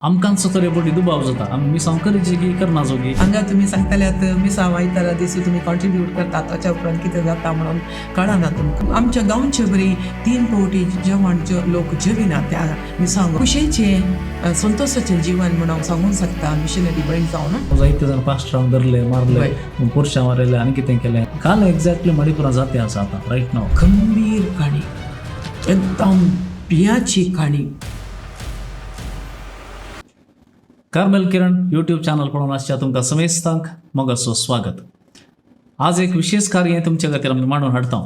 आमकांच तरी पटी दुबाव जाता आमी मिसांव करीची की करनाचो की. हांगा तुमी सांगताल्यात मिसांव आयतारा दिसू तुमी कॉन्ट्रिब्यूट करतात, ताच्या उपरांत कितें जाता म्हणून कळना तुमकां. आमच्या गांवचे बरी 3 फावटी जेवण लोक जेविना त्या मिसांव. खुशयेचें संतोशाचें जीवन म्हणून हांव सांगूंक शकता मिशनरी भयण जावन. जायते जाण पास्टरांक धरले, मारले, पुरशां मारले आनी कितें केलें. काल एक्झॅक्टली मणिपुरां जाते आसा आतां रायट नाव. गंभीर काणी, एकदम भियाची काणी. कार्मेल किरण यूट्यूब चॅनल पळोवन आसच्या तुमकां समेस्तांक मोगाचो स्वागत. आज एक विशेष कार्य तुमच्या खातीर आमी मांडून हाडटा.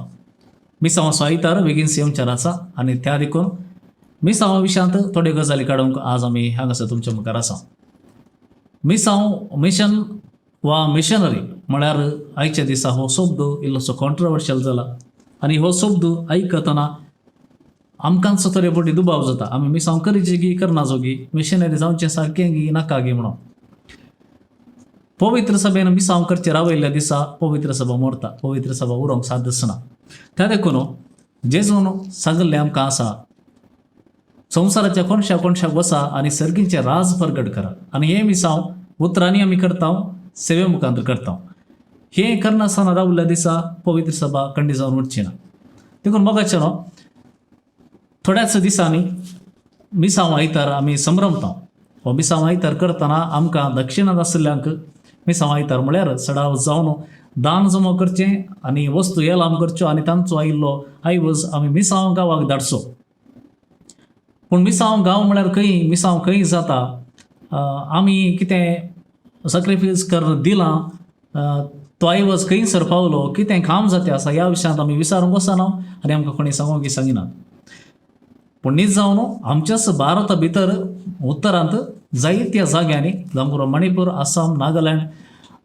मिसांवाचो आयतार बेगीन येवचार आसा आनी त्या देखून मिसांवा विशयांत थोड्यो गजाली काडूंक आज आमी हांगासर तुमच्या मुखार आसा. मिसांव मिशन वा मिशनरी म्हळ्यार आयच्या दिसा हो शब्द इल्लोसो कॉन्ट्रवर्शियल जाला आनी हो शब्द आयकतना आमकांचो तरी पटी दुबाव जाता आमी मिसांव करीची गी करनाचो गी, मिशनरी जावचें सारकें गी नाका गी म्हणून. पवित्र सभेन मिसांव करचें रावयल्ल्या दिसा पवित्र सभा मोरता, पवित्र सभा उरोंक साथ दिसना. त्या देखून जेजून सांगिल्लें आमकां आसा, संवसाराच्या कोणशा कोणशाक वसा आनी सर्गींचें राज परगट करा. आनी हें मिसांव उतरांनी आमी करता, सेवे मुखांतर करता. हें करनासतना रावल्ल्या दिसा पवित्र सभा खंडी जावन उरची ना. देखून मोगाचें न्हू थोड्याच दिसांनी मिसांव आयतार आमी संभ्रमता. हो मिसांव आयतार करतना आमकां दक्षिणांत आशिल्ल्यांक मिसांव आयतार म्हळ्यार सडाव जावन दान जमो करचें आनी वस्तू एलाम करच्यो आनी तांचो आयिल्लो आयवज आमी मिसांव गांवाक धाडचो. पूण मिसांव गांव म्हळ्यार खंय, मिसांव खंय जाता, आमी कितें सॅक्रिफायस कर दिलां, तो आयवज खंयसर पावलो, कितें काम जातें आसा ह्या विशयांत आमी विचारूंक वचना आनी आमकां कोणी सांगूंक की सांगिना. पूण न्हीद जावन आमच्याच भारता भितर उत्तरांत जायत्या जाग्यांनी, जावं मणिपूर, आसाम, नागालँड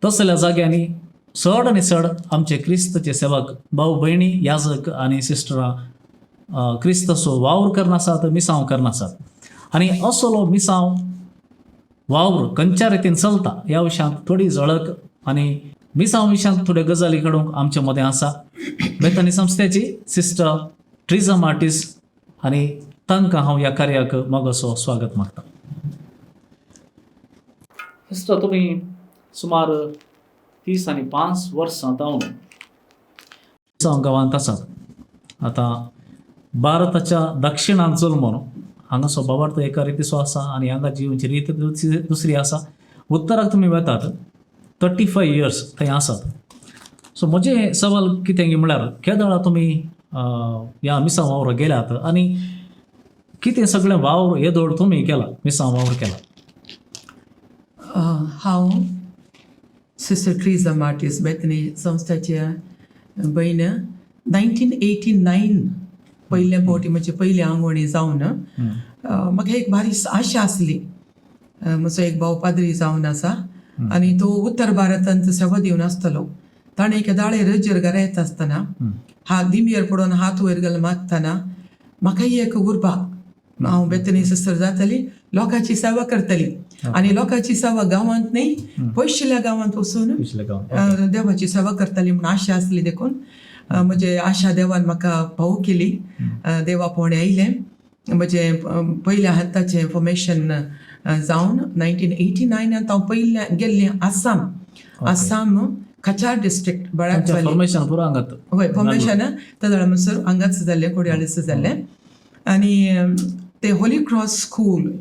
तसल्या जाग्यांनी चड आनी चड आमचे क्रिस्तचे सेवक भाव भयणी, याजक आनी सिस्टरां क्रिस्ताचो वावर करनासात, मिसांव करनासात. आनी असलो मिसांव वावर खंयच्या रितीन चलता ह्या विशयांत थोडी झळक आनी मिसांव विशयांत थोड्यो गजाली काडूंक आमचे मदें आसा बेतनी संस्थेची सिस्टर ट्रिजा मार्टीस आनी तांकां हांव ह्या कार्याक मोगाचो स्वागत मागता. सिस्टर, तुमी सुमार 30 आनी 5 वर्सां जावन मिसांव गांवांत आसात. आतां भारताच्या दक्षिणांत जल्मून हांगासो भावार्थ एका रितीचो आसा आनी हांगा जिवनची रीत दुसरी आसा. उत्तराक तुमी वेतात 35 इयर्स थंय आसात. सो म्हजें सवाल कितें म्हळ्यार केदळा तुमी ह्या मिसांव वावर गेल्यात आनी कितें सगळें वावर येदोळ तुमी केला, मिसांव वावर केला? हांव सिस्टर ट्रिजा मार्टीस, बेतनी संस्थाचे भयण. 1989 पयले फावटी म्हजे पयली आंगवणी जावन म्हाका एक बारीक आशा आसली. म्हजो एक भाव पाद्री जावन आसा आनी तो उत्तर भारतांत सेवा दिवन आसतलो. ताणें एका दाळे रजेर घरा येता आसतना हात दिमयेर पडून हात वयर घालून मागतना म्हाकाय एक उर्बा, हांव बेतनी सिस्टर जातली, लोकांची सेवा करतली. आनी लोकांची सेवा गांवांत न्ही, पयशिल्ल्या गांवांत वचून देवाची सेवा करतली म्हूण आशा आसली. देखून म्हजे आशा देवान म्हाका पाव केली. देवा पोणे आयलें. म्हजें पयल्या हाताचें फॉर्मेशन जावन 1989 हांव पयल्या गेल्लें आसाम. आसाम कचार डिस्ट्रिक्ट बराक. फॉर्मेशन पुरो हांगात? हय, फॉर्मेशन तेदळा म्हणसर हांगाच जाल्लें, कोडयाळीच जाल्लें. आनी ते होली क्रॉस स्कूल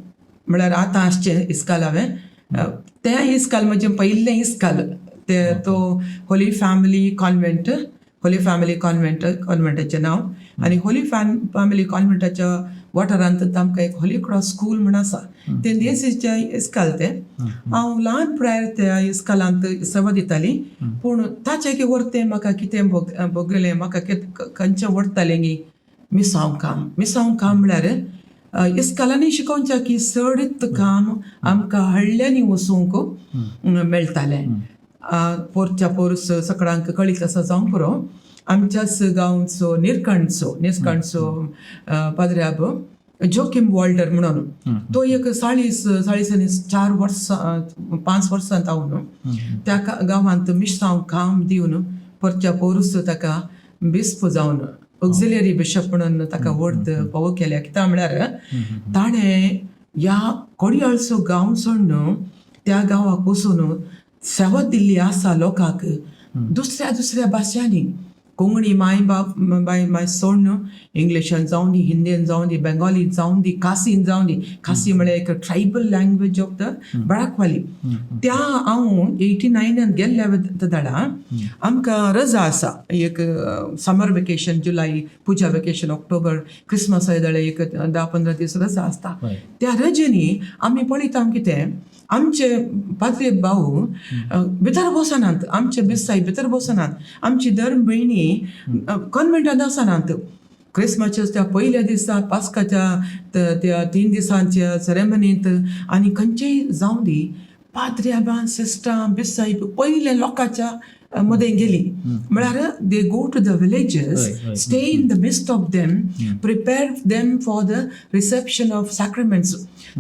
म्हळ्यार आतां आसचें इस्काल, हांवें तें इस्काल म्हजें पयलें इस्काल ते तो Holy Family Convent, Holy Family Convent कॉन्वेंटाचें नांव. आनी होली फॅमिली कॉन्वेंटाच्या वाठारांत आमकां एक होली क्रॉस स्कूल म्हूण आसा, तें देसीचें इस्काल. तें हांव ल्हान पिरायेर त्या इस्कालांत सेवा दिताली. पूण ताचें की वरतें म्हाका कितें भोगलें, म्हाका खंयचें व्हरतालें गी मिसांव काम. मिसांव काम म्हळ्यार इस्कालांनी शिकोवचें की चडीत काम आमकां हळ्ळ्यांनी वचूंक मेळटालें. पोरच्या पोरस सगळ्यांक कळीत आसा जावंक पुरो, आमच्याच गांवचो निरकणचो निरकणचो पाद्र्याब जोकीम वॉल्डर म्हणून तो एक 40 40 आनी 4 वर्सां 5 वर्सां जावन त्या गांवांत मिसांव काम दिवन पोरच्या पोरूस ताका बिस्प जावन ऑक्झिलियरी बिशप म्हणून ताका व्हड पावो केल्या. कित्याक म्हळ्यार ताणें ह्या कोडयाळचो गांव सोडून त्या गांवाक वचून सेवा दिल्ली आसा लोकांक दुसऱ्या दुसऱ्या भाशांनी. कोंकणी माय बाप माय माय सोडून इंग्लिशान जावं दी, हिंदीन जावं दी, बेंगोलीन जावं दी, खासीन जावं दी. खासी म्हळ्यार एक tribal language of the Barak Valley. त्या हांव 89नान गेल्ल्या तेदाळा आमकां रजा आसा एक समर वेकेशन, जुलय पुजा वेकेशन, ऑक्टोबर क्रिसमसा वेळार एक 10-15 दीस रजा आसता. त्या रजेनी आमी पळयता कितें, आमचे पाद्रे भाऊ भितर बसनात, आमचे बिस्साय भितर बसनात, आमची धर्म भयणी कॉन्वेंटांत आसनात. क्रिसमसाच्या त्या पयल्या दिसा, पास्काच्या त्या 3 दिसांच्या सेरेमनींत आनी खंयचेय जावं दी, पाद्र्याबां, सिस्टरां, बिस्साय पयले लोकांच्या मदें गेली. म्हळ्यार they go to the villages, हय, हय. Stay in the midst of them, prepare them for the reception of sacraments.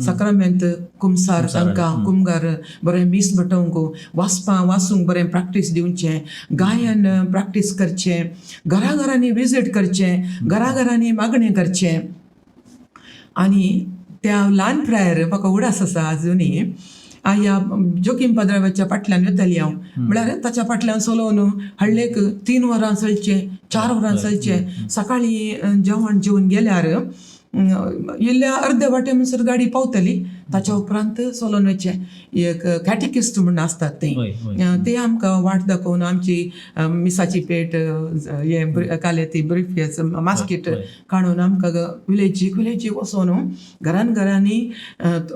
साक्रामेंत, कुमसार, तांकां कुमगार बरें मीस बटोवंक, वाचपां वाचूंक बरें प्रॅक्टीस दिवचें, गायन प्रॅक्टीस करचें, घरा घरांनी विजीट करचें, घरा घरांनी मागणें करचें. आनी त्या ल्हान प्रायर म्हाका उडास आसा आजुनूय, ह्या जोकीम पाद्राच्या फाटल्यान वताली हांव. म्हळ्यार ताच्या फाटल्यान चलोवन हळ्ळेक 3 वरां चलचें, 4 वरां चलचें. सकाळीं जेवण जेवन गेल्यार इल्ल्या अर्दे वाटे म्हणसर गाडी पावतली, ताच्या उपरांत चलोवन वचचें. एक कॅटिकिस्ट म्हूण आसतात ते, हय हय ते आमकां वाट दाखोवन आमची मिसाची पेट, हें काले ती ब्रीफ केस, मास्केट काडून आमकां विलेजीक विलेजीक वचोन घरान घरांनी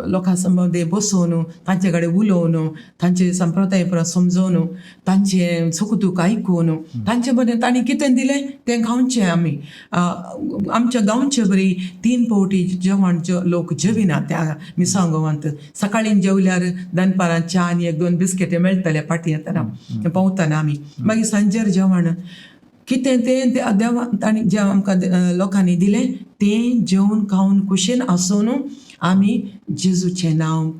लोकां मदें बसोवन, तांचे कडेन उलोवन, तांचे संप्रदाय परत समजोवन, तांचे सुख दूख आयकून, तांचे मदें तांणी कितें दिलें तें खावचें आमी. आमच्या गांवचे बरी 3 फावटी जेवण लोक जेविना त्या मिसांव गांवांत. सकाळीं जेवल्यार दनपारां च्या आनी एक दोन बिस्किटी मेळटले फाटीं येतना पावतना आमी. मागीर सांजेर जेवण कितें तें देवा तांणी जें आमकां लोकांनी दिलें तें जेवन खावन खुशेन आसून आमी जेजूचें नांव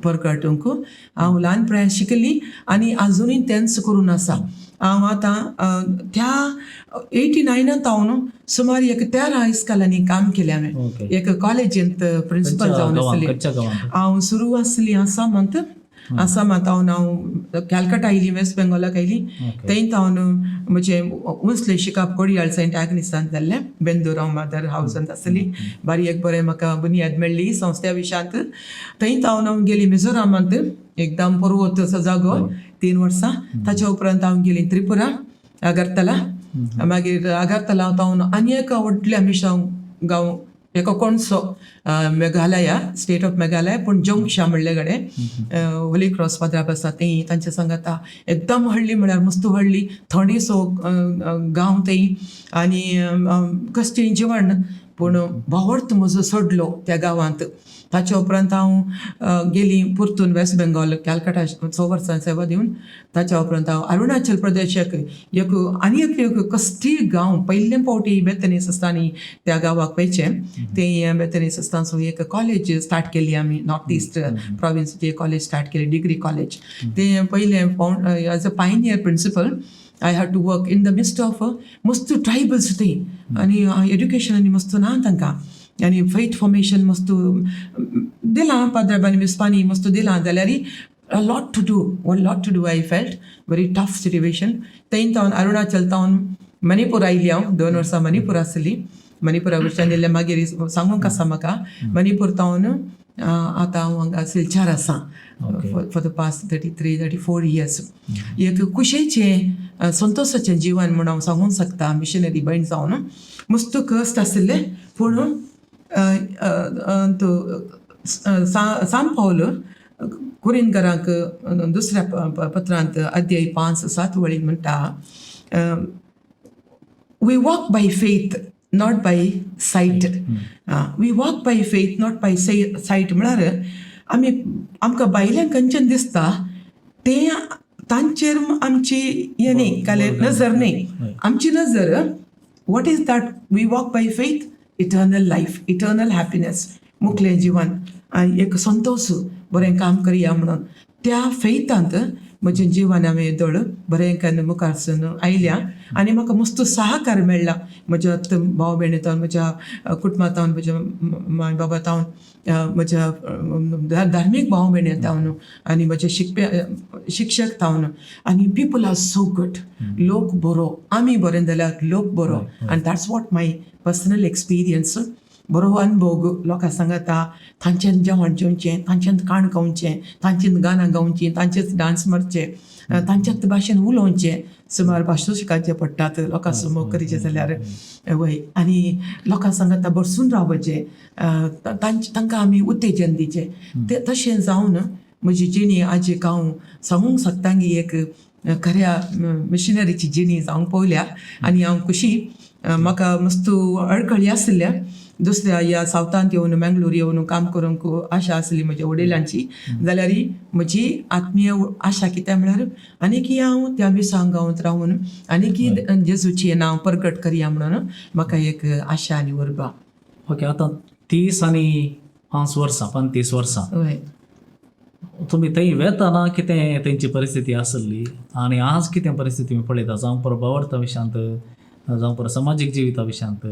परगटूंक हांव ल्हान पिरायेर शिकली आनी आजुनूय तेंच करून आसा हांव. आतां त्या 89नांत हांव सुमार एक 13 इस्कॉलांनी काम केलें हांवें. एक कॉलेजींत प्रिंसिपल जावन आसली. खंयच्या गांवांत? हांव सुरू आसली आसामांत. आसामांत हांव हांव कॅलकटा आयली, वेस्ट बेंगॉलाक आयली. थंय हांव म्हजें उंचलें शिकप कोडियाळ सेंट आग्नेसांत जाल्लें. बेंदूर हांव मदर हावसांत आसली. बारी एक बरें म्हाका बुनियाद मेळ्ळी संस्था विशयांत. थंय हांव हांव गेली मिझोरामांत, एकदम पर्वत जागो, 3 वर्सां. ताच्या उपरांत हांव गेली त्रिपुरा, आगरतला. मागीर आगरतला हांव आनी एका व्हडल्या मिशांव गांव, एका कोणसो, मेघालया, स्टेट ऑफ मेघालय, पूण जोंगशा म्हणले कडेन होली क्रॉस पाद्राप आसा थंय तांच्या सांगाता. एकदम व्हडली म्हळ्यार मस्त व्हडली थंडीसो गांव थंय आनी कसचें जेवण, पूण भावार्थ म्हजो सोडलो त्या गांवांत. ताच्या उपरांत हांव गेली परतून वेस्ट बेंगॉल, कॅलकटा, 6 वर्सां सेवा दिवन. ताच्या उपरांत हांव अरुणाचल प्रदेशाक एक आनी एक एक कश्टी गांव, पयले फावटी बेतनी संस्थांनी त्या गांवाक वयचें. ते बेतनी संस्थांचो एक कॉलेज स्टार्ट केली आमी. नॉर्थ इस्ट प्रोविन्सची कॉलेज स्टार्ट केली, डिग्री कॉलेज. ते पयलें as a pioneer principal I had to work in the midst of मस्त ट्रायबल्स थंय आनी एड्युकेशन आनी मस्त ना तांकां आनी फेथ फॉर्मेशन मस्त दिलां पाद्राबांनी बिस्पांनी मस्त दिलां जाल्यार a lot to do, a lot to do. I felt very tough situation. थंय तावन अरुणाचल तावन मणिपूर आयली हांव. 2 वर्सां मणिपूर आसली. मणिपुरा वयल्यान येयलें, मागीर सांगूंक आसा म्हाका. मणिपूर तावन आतां हांव हांगा सिलचार आसा for the past 33, 34 years. एक खुशेचें, संतोशाचें जीवन म्हूण हांव सांगूंक शकता मिशनरी भयण जावन. मस्त कश्ट आशिल्ले, पूण सान पावल कुरिनकरांक दुसऱ्या पत्रांत अध्याय 5, 7 वळीन म्हणटा, "We walk by faith, not by sight." We walk by faith, not by sight म्हळ्यार आमी आमकां भायल्यान खंयच्यान दिसता तें तांचेर आमची हें न्ही, काले नजर न्ही. आमची नजर, what is that we walk by faith? Eternal life, eternal happiness, मुखलें जिवन आनी एक संतोश, बरें काम करया म्हणून. त्या फेतांत म्हजें जिवन हांवें येदोळ बरें कन्न मुखारसून आयल्या आनी म्हाका मस्त सहकार मेळ्ळा म्हज्या भाव भयणी तावन, म्हज्या कुटुंबा तावन, म्हज्या माय बाबा तावन, म्हज्या धार्मीक भाव भयणी तावन आनी म्हज्या शिकप्या शिक्षक तावन. आनी people are so good. लोक बरो, आमी बरें जाल्यार लोक बरो आनी that's what my personal experience. बरो अनुभव लोकां सांगता, तांच्यान जेवण जेवचें, तांच्यान काण खावचें, तांचीं गाणां गावचीं, तांचेच डांस मारचे, तांच्याच भाशेन उलोवचें. सुमार भाशो शिकाचे पडटात लोकां समोर करचें जाल्यार. वय, आनी लोकां सांगता बसून रावपाचें, तांचे तांकां आमी उत्तेजन दिवचें. ते तशें जावन म्हजी जिणी आज एक हांव सांगूंक शकता की एक खऱ्या मिशनरीची जिणी जावंक पावल्या आनी हांव खुशी. म्हाका मस्त अडखळी आसल्या. दुसऱ्या ह्या सावथांत येवन, मँगलोर येवन काम करूंक आशा आसली म्हज्या वडिलांची, जाल्यार म्हजी आत्मीय आशा कितें म्हळ्यार आनीकी हांव त्या मिसांग गांवांत रावन आनीकी जेजूचें नांव प्रगट करया म्हणून म्हाका एक आशा आनी उर्बा. ओके, आतां 35 वर्सां, 35 वर्सां. हय. तुमी थंय वेताना कितें तेंची परिस्थिती आसली आनी आज कितें परिस्थिती तुमी पळयता, जावं पुरो भावार्था विशयांत, जावं पुरो समाजीक जिविता विशयांत,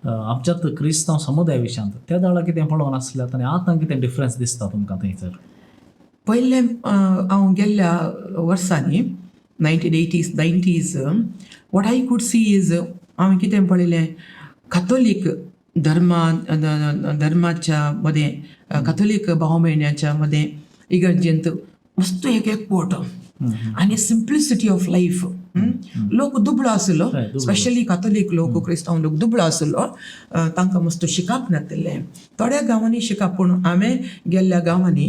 आमच्यात क्रिस्तांव समुदाय विशयांत, त्या वेळार कितें पळोवन आसल्यात आनी आतां कितें डिफरन्स दिसता तुमकां थंयसर? पयलें हांव गेल्ल्या वर्सांनी, 1980s, 90s, what I could see is हांवें कितें पळयलें, कातोलीक धर्मा धर्माच्या मदें, कातोलीक भाव भयण्याच्या मदें इगर्जेंत मस्त एक एकवट आनी सिम्प्लिसिटी ऑफ लायफ. लोक दुबळो आसलो. दुबळो. स्पेशली कातोलीक लोक, क्रिस्तांव लोक दुबळो आसलो. तांकां मस्त शिकप नातिल्लें. थोड्या गांवांनी शिकप, पूण हांवें गेल्ल्या गांवांनी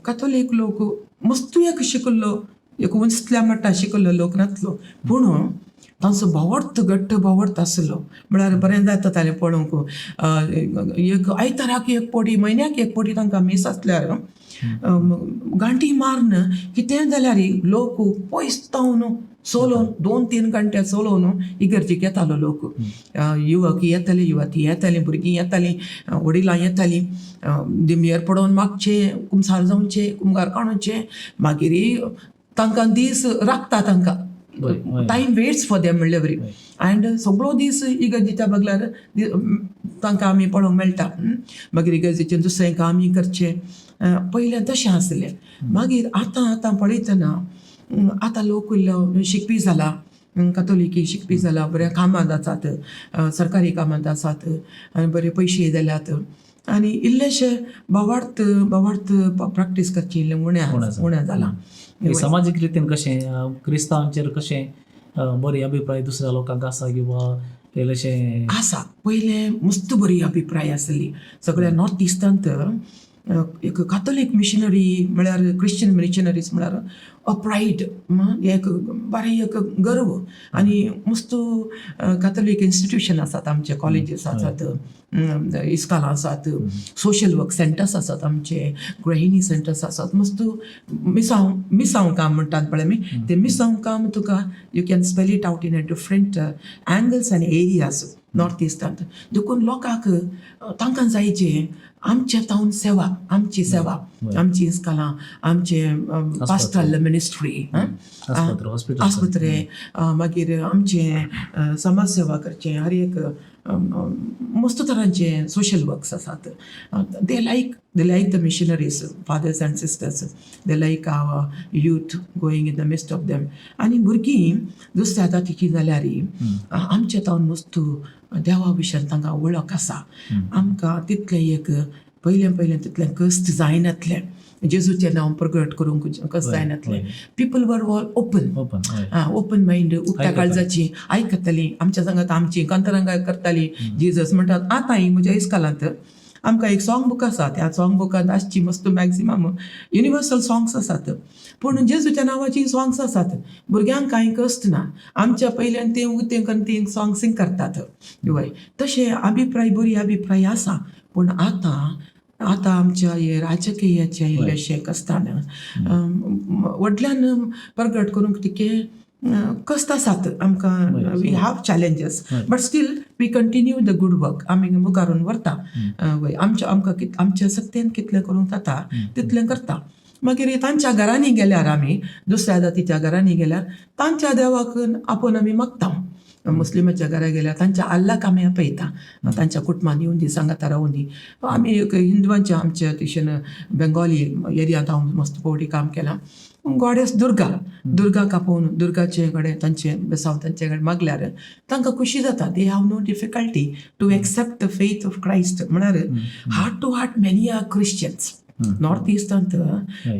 कातोलीक लोक मस्त एक शिकल्लो, एक उंचल्या मट्टा शिकल्लो लोक नासलो, पूण तांचो भावार्थ घट्ट भावार्थ आसलो. म्हळ्यार बरें जाता तालें पळोवंक. एक आयताराक एक पटी, म्हयन्याक एक पटी तांकां मीस आसल्यार गांठी मारून कितें जाल्यार लोक पयस तावन चलोवन, 2-3 घंटे चलोवन इगर्जेक येतालो लोक. युवक येताले, युवती येताली, भुरगीं येतालीं, वडिलां येतालीं. दिमयेर पडोवन मागचें, कुमसार जावचें, कुमगार काडूचें. मागीर तांकां दीस राखता तांकां. वय, वय. Time waits for them म्हणले वरी. अँड सगळो दीस इगर्जेच्या बगल्यार तांकां आमी पळोवंक मेळटा. मागीर इगर्जेचें दुसरें कामय करचें. पयलें तशें आसलें. मागीर आतां आतां पळयतना आतां लोक इल्लो शिकपी जाला, कातोलिकी शिकपी जाला, बऱ्या कामांत आसात, सरकारी कामांत आसात आनी बरे पयशे जाल्यात आनी इल्लेशे भावार्थ भावार्थ प्रॅक्टीस करची इल्लें उणें उणें जाला. उणें जालां. हे समाजीक रितीन कशें, क्रिस्तांवांचेर कशें बरी अभिप्राय दुसऱ्या लोकांक आसा किंवा इल्लेशें? आसा. पयलें मस्त बरी अभिप्राय आसली सगळ्या नॉर्थ इस्टांत. एक काथोलीक मिशनरी म्हळ्यार, क्रिश्चन मिशनरीज म्हळ्यार अ प्रायड, एक बरें एक गर्व. आनी मस्त काथोलीक इन्स्टिट्यूशन आसात आमचे, कॉलेजीस आसात, इस्कालां आसात, सोशल वर्क सेंटर्स आसात आमचे, गृहिणी सेंटर्स आसात. मस्त मिसांव मिसांव काम म्हणटात पळय आमी, ते मिसांव काम तुका you can spell it out in a different angles and areas north इस्टांत. देखून लोकांक तांकां जायचे आमचे तावन सेवा, आमची सेवा, आमची इस्कालां, आमचे पास्टरल मिनिस्ट्री. आस्पत्र, हॉस्पिटल. आस्पत्रे, मागीर आमचे समाज सेवा करचें, हर एक मस्त तरांचे सोशल वर्क्स आसात. They like the missionaries, fathers and sisters. They like our youth going in the midst of them. आनी भुरगीं दुसऱ्या जातीची जाल्यार आमच्या तावन मस्त देवा विशयान तांकां वळख आसा. आमकां तितलें एक पयलें पयलें तितलें कश्ट जायनातलें, जेजूचें नांव प्रगट करूंक कश्ट जायनातलें. People were all open. Open, हय. आं, ओपन मायंड, उक्त्या आयकतालीं. काळजाची आयकतालीं आमच्या सांगात, आमची कांतारां करतालीं, जिजस म्हणटात. आतां ही म्हज्या इस्कालांत आमकां एक सॉंग बूक आसा. त्या सॉंग बुकांत आसची मस्त मॅक्सिमम युनिवर्सल सॉंग्स आसात, पूण जेजूच्या नांवाची सॉंग्स आसात. भुरग्यांक कांय कश्ट ना. आमच्या पयल्यान तें उगतें करून तीं सॉंग सिंग करतात. वय, तशें अभिप्राय, बरी अभिप्राय आसा. पूण आतां आतां आमच्या हे राजकीयाचे इल्लेशें कश्टान व्हडल्यान प्रगट करूंक तितकें कश्ट आसात आमकां. We have challenges, but still we continue the good work. आमी मुखारून व्हरता. वय, आमच्या आमकां आमच्या सक्तेन कितलें करूंक जाता तितलें करता. मागीर तांच्या घरांनी गेल्यार, आमी दुसऱ्या जातीच्या घरांनी गेल्यार तांच्या देवाक आपोवन आमी मागता. मुस्लिमाच्या घरा गेल्यार तांच्या अल्लाक आमी आपयता, तांच्या कुटुंबान येवन दी, सांगाता रावून दी. आमी एक हिंदवांच्या, आमच्या तशेन बेंगोली एरियांत हांव मस्त फावटी काम केलां. गॉडेस दुर्गा, दुर्गाक आपोवन दुर्गाचे कडेन तांचे बेसांव तांचे कडेन मागल्यार तांकां खुशी जाता. They have no difficulty to accept the faith of Christ. म्हळ्यार heart to heart many are Christians. North इस्टांत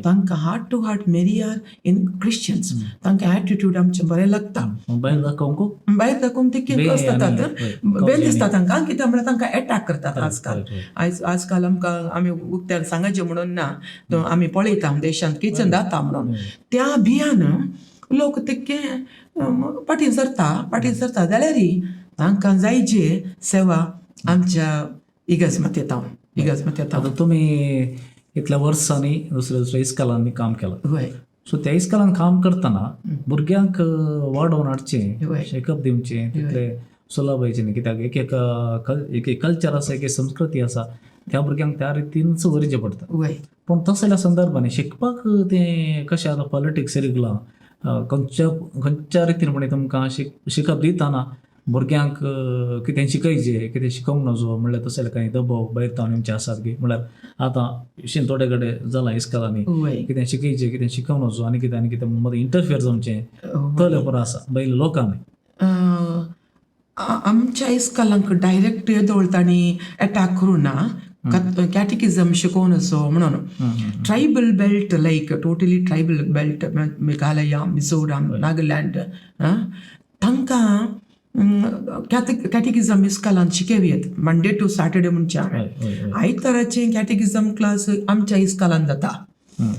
तांकां heart to heart many are in Christians. तांकां एटिट्यूड आमचें बरें लागता. भायर दाखोवंक भायर दाखोवंक ते बे कस जातात. आनी बेन दिसता तांकां, कित्याक म्हळ्यार तांकां एटॅक करतात आजकाल. हय, हय. आयज आजकाल आमकां आमी उक्त्यान सांगाचें म्हणून ना, तो आमी पळयता देशांत कितें जाता म्हणून. त्या भियान लोक तितके फाटीं सरता, फाटीं सरता. जाल्यार तांकां जायचे सेवा आमच्या इगर्ज मातयेता, इगर्ज मातयेता. आतां तुमी इतल्या वर्सांनी दुसऱ्या दुसऱ्या इस्कॉलांनी काम केलां. वय. सो त्या इस्कॉलान काम करतना भुरग्यांक वाडोवन हाडचें, शिकप दिवचें तितलें सुलभायचें न्ही, कित्याक एक एक एक एक कल्चर आसा, एक एक संस्कृती आसा, त्या भुरग्यांक त्या रितीनच व्हरचें पडटा. पूण तसल्या संदर्भांनी शिकपाक तें कशें आतां पॉलिटिक्स रिगलां, खंयच्या खंयच्या रितीन म्हण तुमकां शिकप दितना भुरग्यांक कितें शिकयचें, कितें शिकोवंक नजो म्हणल्यार तसले कांय दबाव भायर तावन येवचे आसात की, म्हणल्यार आतां अशें थोडे कडेन जालां इस्कॉलांनी, कितें शिकयचें, कितें शिकोवंक नजो आनी कितें आनी कितें मदीं इंटरफियर जावचें तले पुरो आसा भायल्या लोकांनी? आमच्या इस्कॉलांक डायरेक्ट येदोळ तांणी एटॅक करूं ना, कॅटिकिजम शिकोवन असो म्हणून. Tribal belt, like totally tribal belt, Meghalaya, Mizoram, Nagaland, तांकां कॅटिकिजम इस्कॉलान शिकयत मंडे टू सॅटर्डे म्हणचे हांवें. हय हय हय आयताराचें कॅटिकिजम क्लास आमच्या इस्कॉलान जाता.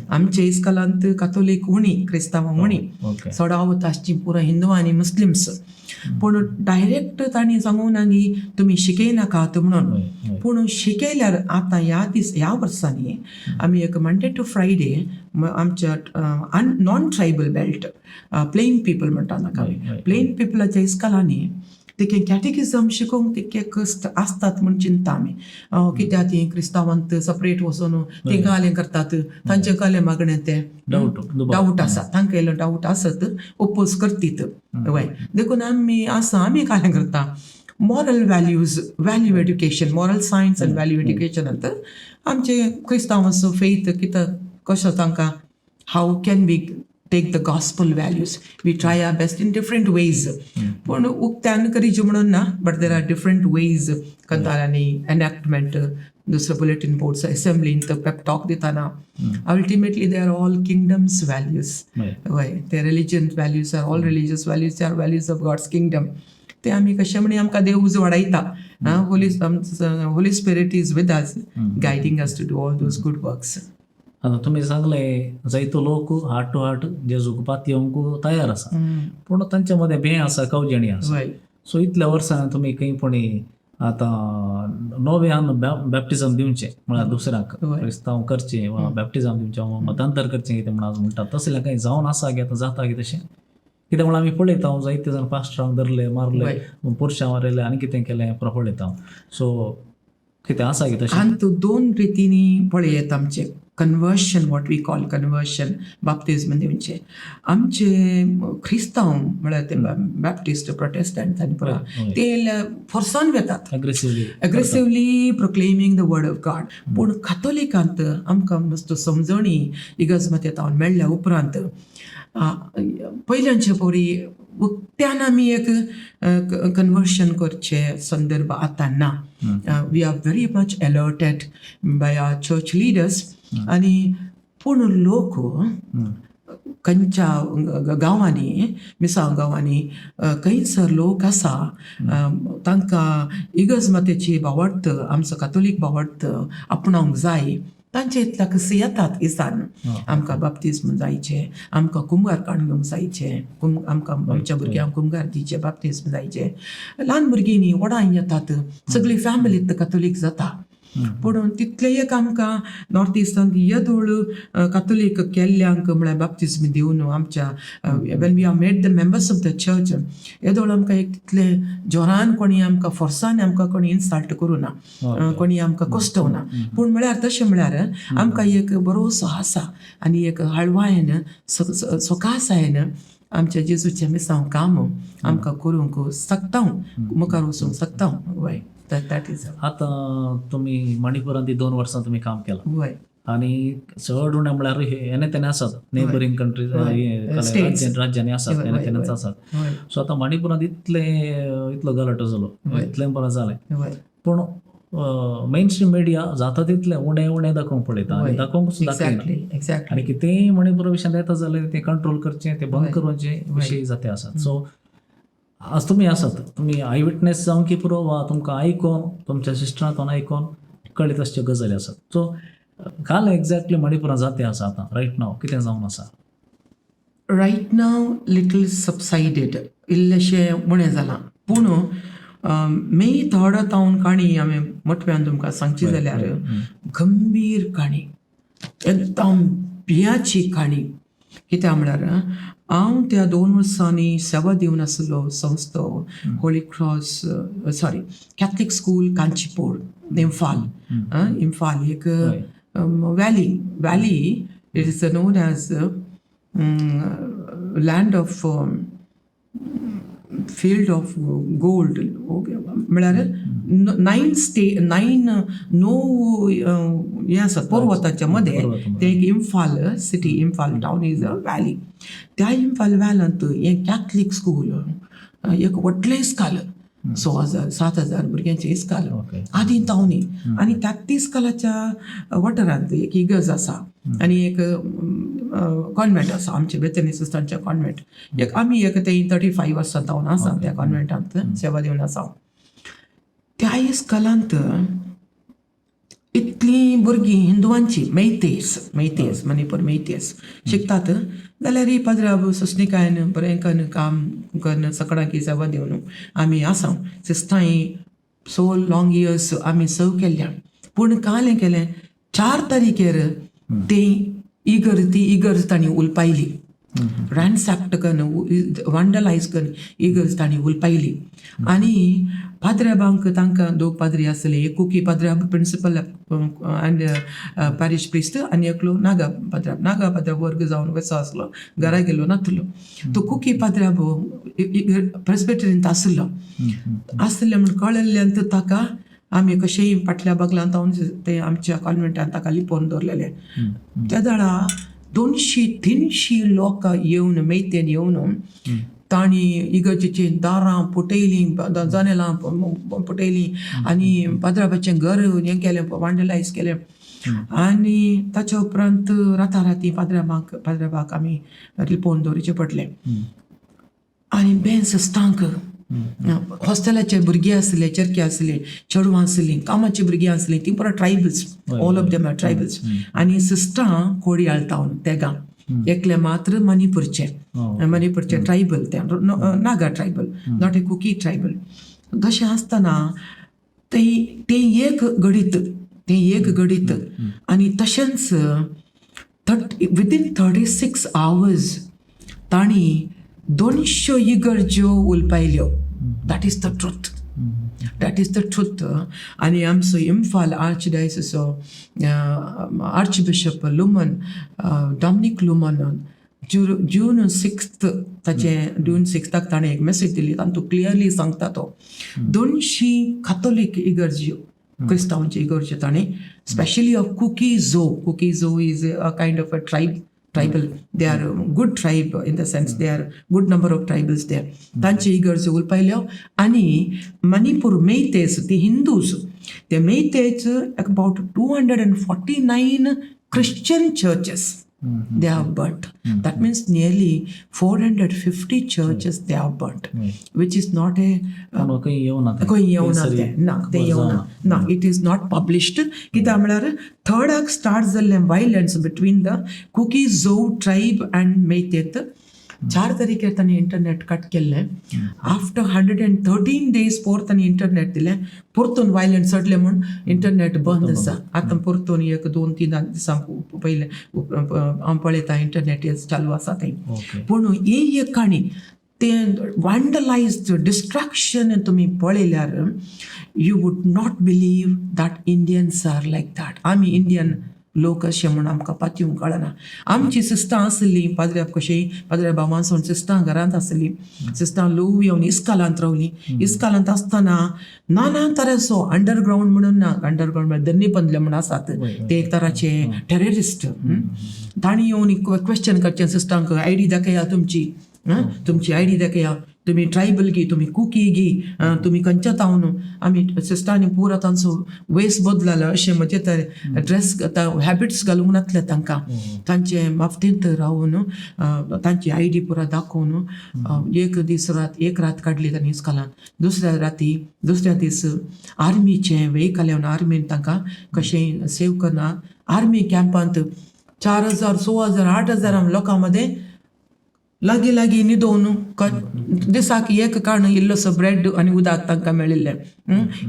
आमच्या इस्कॉलांत कातोलीक उणी, क्रिस्तांवां उणी, चडावत आसची पुरो हिंदू आनी मुस्लिम्स. पूण डायरेक्ट तांणी सांगूंक ना की तुमी शिकयनाकात म्हणून. हय हय पूण शिकयल्यार आतां ह्या दीस ह्या वर्सांनी आमी एक मंडे टू फ्रायडे आमच्या non tribal belt, plain people म्हणटा ताका आमी, हय, हय. प्लेन पिपलाच्या इस्कॉलांनी तिके कॅटेकिजम शिकोवंक तितके कश्ट आसतात म्हूण चिंता आमी, कित्याक ती क्रिस्तांवांत सपरेट वचून ती गालें करतात, तांचें गालें मागणें तें डावट, दुबाव. डावट आसा तांकां, इल्लो डावट आसत, ओपोज करतीत. वय, देखून आमी आसा, आमी कालें करता moral values, value education, moral science and value एड्युकेशनांत आमचे क्रिस्तांवाचो फेथ कितें, कशें तांकां, how can we take the gospel values. We try our best in different ways. पूण उक्त्यान करीचे म्हणून ना, but there are different ways. कंतारांनी, एनॅक्टमेंट, दुसरो बुलेटीन बोर्ड्स, असेंब्लीन पेप टॉक दिताना. Ultimately they are all kingdom's values. वय, ते religion values are all religious values are values of God's kingdom. ते आमी कशें म्हणी आमकां देव उजवाडायता. Holy Spirit is with us, guiding us to do all those good works. आतां तुमी सांगलें, जायतो लोक हार्ट टू हार्ट जेजूक पातयेवंक तयार आसा, पूण तांच्या मदें भंय आसा, कवजेणी आसा. सो इतल्या वर्सां तुमी खंय पुणी आतां नव्यान बॅप्टिजम दिवचें म्हळ्यार दुसऱ्यांक क्रिस्तांव करचें वा बॅप्टिजम दिवचें वा मतांतर करचें कितें म्हणून म्हणटात, तसलें कांय जावन आसा की आतां जाता की तशें? कित्याक म्हणल्यार आमी पळयता, जायते जाण पास्टरांक धरले, मारले, पुरशां मारले आनी कितें केलें पुरो पळयता. सो कितें आसा की तशें? आनी दोन रितींनी पळयत आमचें conversion, what we call conversion, बाप्तिज्म दिवचें. आमचे क्रिस्तांव म्हळ्यार ते बॅप्टिस्ट, प्रोटेस्टंट आनी पुरो ते फोर्सान वेतात, aggressively, aggressively proclaiming the word of God. पूण कातोलिकांत आमकां मस्त समजणी इगर्ज मातयेंत मेळ्ळ्या उपरांत पयल्यांचे परी उक्त्यान आमी एक कन्वर्शन करचे संदर्भ आतां ना. We are very much alerted by our church leaders. आनी पूण लोक खंयच्या गांवांनी, मिसांव गांवांनी खंयसर लोक आसा, तांकां इगर्ज मातेची भावार्थ, आमचो कातोलीक भावार्थ आपणावंक जाय, तांचे इतल्या कशें येतात इसान, आमकां बाप्तिज्म जायचे, आमकां कुमगार काडून घेवंक जायचे, आमकां आमच्या भुरग्यांक कुमगार दिवचे, बाप्तिज्म जायचे. ल्हान भुरगीं न्ही, व्हडां येतात, सगळी फॅमिली कातोलीक जाता. पूण तितलें एक आमकां नॉर्थ इस्टांत येदोळ कातोलीक केल्ल्यांक म्हळ्यार बाप्तिज्म दिवन आमच्या, when we are made the members of the church, येदोळ आमकां एक तितलें जोरान कोणी आमकां फोर्सान आमकां कोणी इन्सल्ट करूं ना, कोणी आमकां कश्टवना. पूण म्हळ्यार तशें म्हळ्यार आमकां एक बरोसो आसा आनी एक हळवायन सोकासायन आमच्या जेजूचें मिसांव काम आमकां करूंक शकता, मुखार वचूंक शकता. वय, that is. आतां तुमी मणिपुरांत 2 वर्सां तुमी काम केलां. वय. आनी चड उणें म्हळ्यार हेने तेने आसात नेबरींग कंट्रीज. States. राज्यांनी आसात, हेने तेनेच आसात. सो आतां मणिपुरांत इतलें इतलो गलाटो जालो, इतलें बरें जालें, पूण मेन स्ट्रीम मिडिया जाता तितलें उणें उणें दाखोवंक पळयता आनी दाखोवंक दाखयना. आनी कितेंय मणिपुरा विशयान येता जाल्यार तें कंट्रोल करचें, तें बंद करचें विशय जाते आसात. सो आज तुमी आसात, तुमी I witness जावं की पुरो वा तुमकां आयकोन, तुमच्या सिस्टरांतून आयकोन कळीत आसच्यो गजाली आसात. सो काल एक्झॅक्टली मणिपुरांत जाते आसा, आतां रायट नाव कितें जावन आसा? रायट नाव लिटल सबसायडेड, इल्लेशें उणें जालां. पूण मे 3rd तावन काणी हांवें मोटव्यान तुमकां सांगची जाल्यार गंभीर काणी, एकदम भियाची काणी. कित्याक म्हळ्यार हांव त्या 2 वर्सांनी सेवा दिवन आसलो संस्थो Holy Cross, sorry, Catholic School, Canchipur, Imphal. Imphal एक valley. It is known as land of field of gold. म्हळ्यार नायन स्टे नायन णव हें आसा पर्वताच्या मदें. ते एक Imphal city, Imphal town is a valley. त्या इम्फाल व्हॅलींत हें कॅथलीक स्कूल एक व्हडलें इस्काल, 6,000 7,000 भुरग्यांचें इस्काल आदीं तावनी. आनी त्या इस्कालाच्या वाठारांत एक इगर्ज आसा आनी एक कॉन्वेंट आसा, आमचे बेतनी सिस्टरांचें कॉन्वेंट एक. आमी एक ते 35 वर्सां तावन आसा त्या कॉन्वेंटांत सेवा दिवन आसा. त्या इस्कलांत इतलीं भुरगीं हिंदुवांची, मैतेस, मैतेस, मणिपूर मैतेस शिकतात जाल्यार ही पाद्राब सोसणिकायन बरें कन्न काम कन्न सकडांकी सेवा दिवन आमी आसा. सिस्टांय सो लॉंग इयर्स आमी सर्व केल्या. पूण काल हें केलें, 4 तारीखेर ते इगर्ज, ती इगर्ज तांणी उलपायली, रॅनसॅक्ट कन्न, वंडलायज कन्न इगर्ज तांणी उलपायली. आनी पाद्र्याबांक तांकां दोग पाद्री आसले, एक कुकी पाद्र्याब, प्रिंसिपल अँड पॅरिश प्रिस्ट, आनी एकलो नागा पाद्र्याब. नागा पाद्र्याब वर्ग जावन वचो आसलो, घरा गेलो नातलो. तो कुकी पाद्र्याब प्रेस्बिटरींत आसलो. आसले म्हण कळिल्ल्यान ताका आमी कशेंय फाटल्या बगलांत हांव ते आमच्या कॉन्वेंटान ताका लिपोवन दवरलेले. त्या वेळा 200 300 लोक येवन, मेयतेन येवन तांणी इगर्जेचीं दारां पुटयलीं, जनेलां पुटयलीं आनी पाद्राबाचें घर हें केलें, वांडलायज केलें. आनी ताच्या उपरांत राताराती पाद्राबाक आमी लिपोवन दवरचें पडलें. आनी बेन सिस्टांक, हॉस्टेलाचे भुरगे आसले, चेरके आसले, चेडवां आसलीं, कामाची भुरगीं आसलीं, तीं पुरा tribals, all of them are tribals. आनी सिस्टां कोडियाळ तावन तेगां, एकलें मात्र मणिपूरचें, मणिपूरचें ट्रायबल तें, Naga tribal, not a Kuki tribal. तशें आसतना तें तें एक घडीत, तें एक घडीत. आनी तशेंच within 36 hours तांणी 200 इगर्ज्यो उलपायल्यो. That is the truth, that is the truth. आनी आमचो इम्फाल आर्च डायसिसो archbishop Lumon, Dominic Lumon, June 6, ताचें जून 6ताक ताणें एक मेसेज दिली. तातूंत क्लियरली सांगता तो, 200 काथोलीक इगर्ज्यो, क्रिस्तांवांची इगर्ज्यो ताणें, specially of Kuki Zo. Kuki Zo is a kind of a tribe, tribal. They are good tribe, in the sense they are good number of tribals there. तांची इगर्ज उलपायल्यो. आनी मणिपूर मेयतेस, ती हिंदूज, ते मेयतेज about 249 Christian churches they have burnt. That means nearly 450 churches they have burnt, which is not a पूण खंय येवना तें. खंय येवना तें, ना, तें येवना ना. It is not published. कित्याक म्हळ्यार थर्डाक स्टार्ट जाल्लें violence between the Kuki Zo tribe and मेयतेत. चार तारखेर तांणी इंटरनेट कट केल्लें. आफ्टर 113 डेज पोर तांणी इंटरनेट दिलें. परतून वायलंट चडलें म्हूण इंटरनेट बंद आसा आतां. परतून एक दोन तीन दिसां पयलें हांव पळयता, इंटरनेट चालू आसा थंय. पूण ही एक काणी, तें वांडलायज्ड डिस्ट्रक्शन तुमी पळयल्यार you would not believe that Indians are like that. आमी इंडियन लोक अशें म्हूण आमकां पातयूंक कळना. आमची सिस्टां आसली पाद्र्याब कशी, पाद्र्या बाबांसून सिस्टां घरांत आसली. सिस्टां लोव येवन इस्कालांत रावली. इस्कालांत आसतना नाना तरेचो अंडरग्रावंड म्हणून ना, अंडरग्रावंड म्हळ्यार दन्नी पंदले म्हूण आसात, ते एक तराचे टेररिस्ट. तांणी येवन क्वेश्चन करचें सिस्टांक, आयडी दाखया तुमची, आं, तुमची आयडी दाखया, तुमी ट्रायबल गी, तुमी कुकी गी, आं, तुमी खंयच्या तावन. आमी सिस्टांनी पुरा तांचो वेस बदललो अशें, म्हणजे तर ड्रेस हॅबिट्स घालूंक नासले तांकां. तांचे माफ्तेंत रावन तांची आयडी पुरा दाखोवन एक दीस रात, एक रात काडली तांणी इस्कालान. दुसऱ्या राती, दुसऱ्या दीस आर्मीचें वेहिकल येवन आर्मीन तांकां कशें सेव करना. आर्मी कॅम्पांत 4000, 6000, 8000 लोकां मदें लागीं लागीं न्हिदोवन दिसाक एक काण इल्लोसो ब्रेड आनी उदक तांकां मेळिल्लें,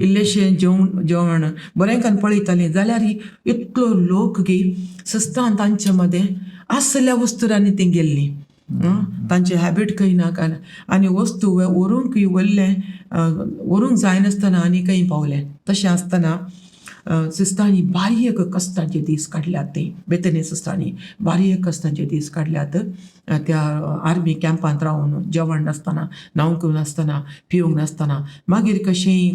इल्लेशें जेवण. जेवण बरें करून पळयतालीं जाल्यार इतलो लोक की सिस्टां तांचे मदें आसल्या वस्तुरांनी तीं गेल्लीं, तांचे हॅबिट खंय ना काय आनी वस्तू व्हरूंक व्हरलें, व्हरूंक जायनासतना आनी खंय पावलें. तशें आसतना सिस्टांनी बारीक कश्टांचे दीस काडल्यात ते. बेतनी सिस्टांनी बारीक कश्टांचे दीस काडल्यात त्या आर्मी कॅम्पांत रावन, जेवण नासतना, न्हावंक नासतना, पिवंक नासतना. मागीर कशेंय